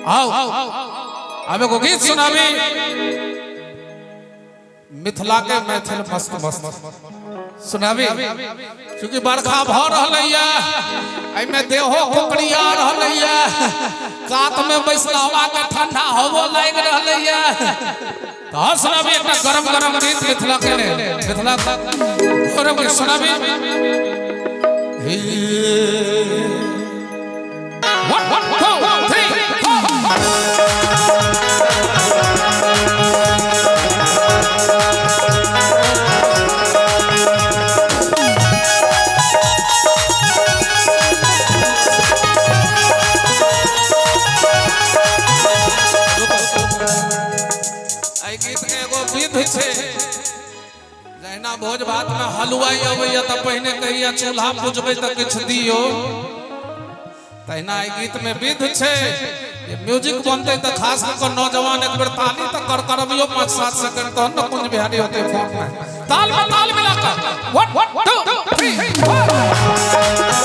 आओ आब एगो गीत सुनाबी मिथिला के मैथिल मस्त मस्त सुनाबी। चूंकि बरखा भ रहलैया, एहिमे देहो कोकड़िया रहलैया, कात में बैसला हवा के ठंडा हवो लागि रहलैया, तो सुनाबी एकटा गरम गरम गीत मिथिला के ने मिथिला गौरव के सुनाबी। 1 2 3 4। एहि गीत के एगो विध छै, जहिना भोज भात में हलुआई अबैया तऽ पहिने कहिया चूल्हा पुजबै तऽ किछु दियौ, तहिना एहि गीत में विध छै जे म्यूजिक बनतै तऽ खास कऽ कऽ नौजवान एक बेर ताली तऽ करकरबियौ 5-7 सेकंड, तहन ने कुंज बिहारी होतै फोन में। ताल में ताल मिला कऽ 1 2 3 4।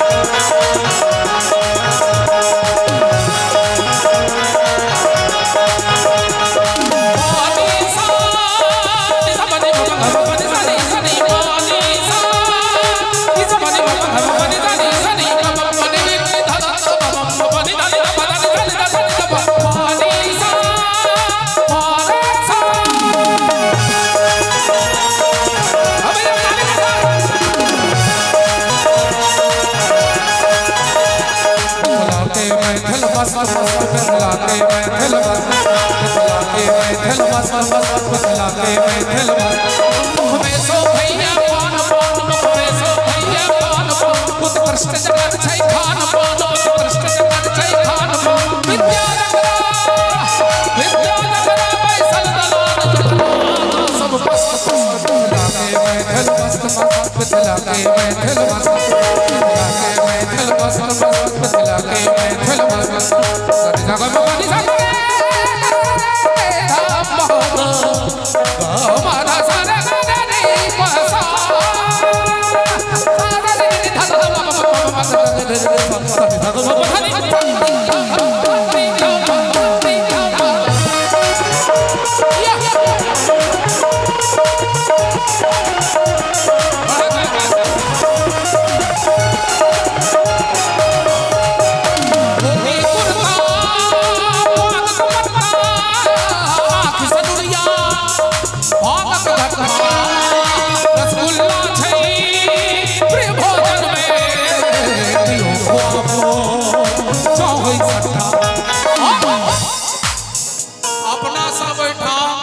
अपना सब एहिठाम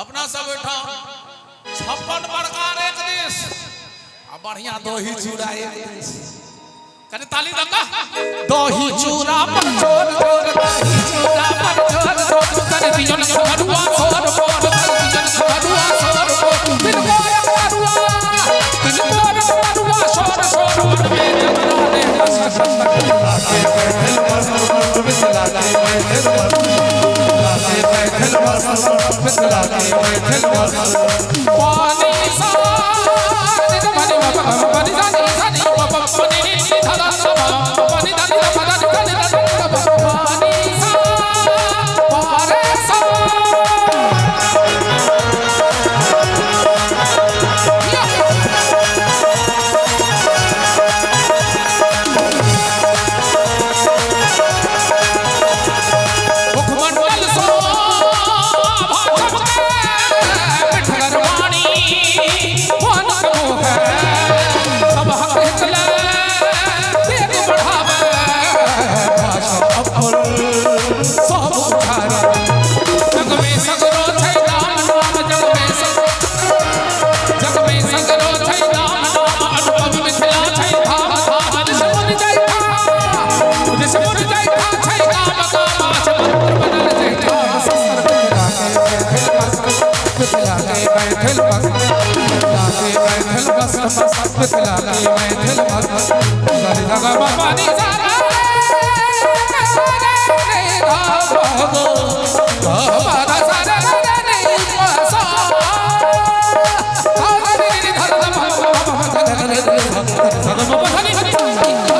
अपना सब एहिठाम 56 प्रकार एक दिस आ बढ़िया दही चूड़ा एक दिस। कनि ताली दऽ कऽ। दही चूड़ा पर चोर चोर, दही चूड़ा पर चोर चोर, कर दियन खरुआ सोर बोर, कर दियन खरुआ सोर बोर, तिलकोर खरुआ, तिलकोर खरुआ सोर सोर, मन में जतरा रे पानी सा नि म प म प नि सा नि सा नि प प प नि नि ध ध ध प प नि ध नि ध प ध नि ध नि ध ध प पानी सा प रे सा। मुखमंडल शोभा चमके मिठगर वाणी मन मोहे, सब हक हित ले देख बढ़ावे, भाषा अफल सब उठारे। जग में सगरो छै राम नाम, जग में जग में सगरो छै राम नाम, अनुपम मिथिला छै धाम धाम, जिस मन जाय था जिस मन जाय था छै गाम गाम, मंत्र बनल जय पानी सा रे रे धा प ग ग म ध सा रे रे रे प सा धा ध रे रे ध ध म प म ध ध रे रे ध ध म प ध नि।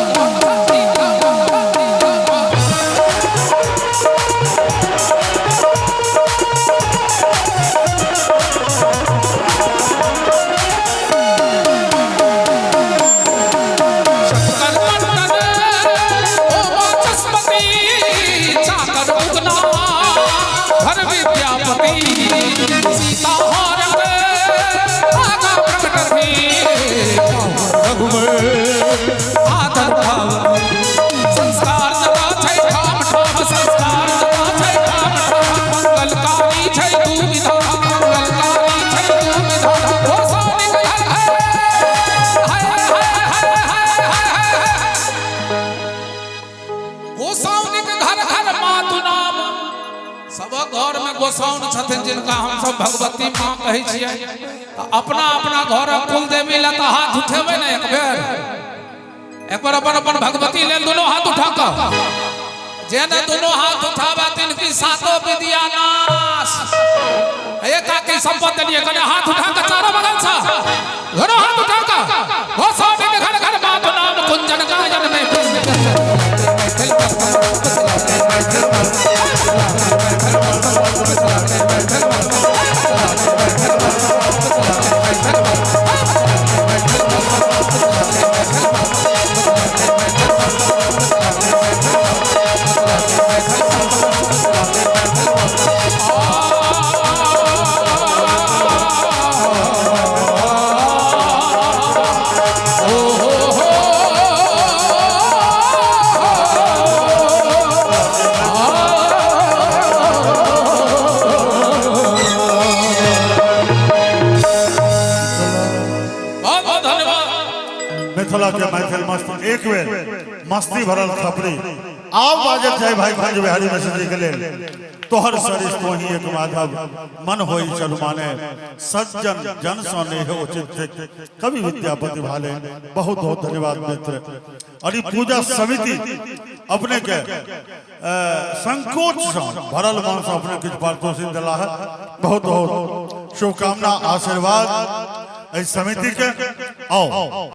घर में गोसाउन छथिन जिनका हम सब भगवती माँ कहै छियै, तऽ अपना अपना घरक कुल देवी लए तऽ हाथ उठेबै ने एक बेर। एक बेर अपन अपन भगवती लेल दोनों हाथ उठा कऽ, जे ने दोनों हाथ उठावे तिनकी सातो विद्या नाश। एक आके संपत्ति देलिए कने हाथ उठा कऽ चारो बगल से दोनों हाथ उठा कऽ गोसाउन के घर घर बाप नाम कुंजन गायन में। बहुत बहुत धन्यवाद। मिथिला के मैथिल मस्त एक बेर मस्ती भरल खपरी आब बाजक चाही भाई कुंज बिहारी मिश्र जी के लेल। तोहर सरिस तोही एक माधव मन होई चलु माने, सज्जन जन सो नेह उचित थिक कवि विद्यापति भाले। बहुत बहुत धन्यवाद मित्र। और ई पूजा समिति अपने के संकोच से भरल मन से अपने किछु पारितोषिक दिला है। बहुत बहुत शुभकामना आशीर्वाद एहि समिति के। आओ।